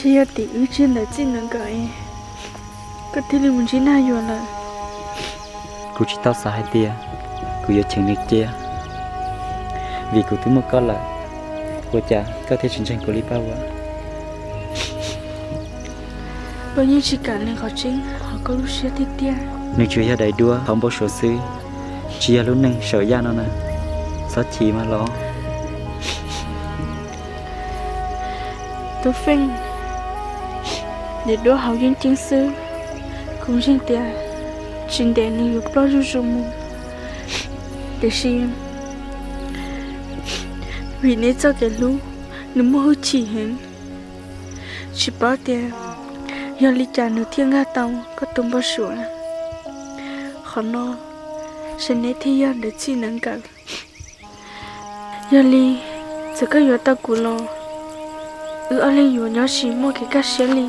Tsis yog tim wb tsis ntawm txij ntawm nkawm, koj thiaj li mus ntsib Nag Yuam lawm. Kuv tsis tau xav hais tias kuv yuav cheem nws cia, vim kuv twb muaj koj lawm, ua cas koj thiaj tsis ntseeg kuv li Paj Vuam? Koj yeej tsis kam nws qhov tseeb hauv koj lub siab tiag tiag. Nws tsuas yog daim duab hauv npau suav xwb, tsis yog lub neej saum yaj no na. Txhob chim mas los. Tub Feej, daim duab hauv yeeb ceeb xwb, kuv ntseeg tias tsis ntev nws yuav ploj zuj zus mus. Tiam sis vim neb txoj kev hlub, nws muaj hwj chim heev, tsis paub tias yog li cas nws thiaj nkag tau koj tus npau suav. Qhov no, saib neb thiaj yog ntawm txij ntawm nkawm. Yog li, txawm koj yuav tau kuv los, wb ob leeg yuav nyob tsis muaj kev kaj siab li.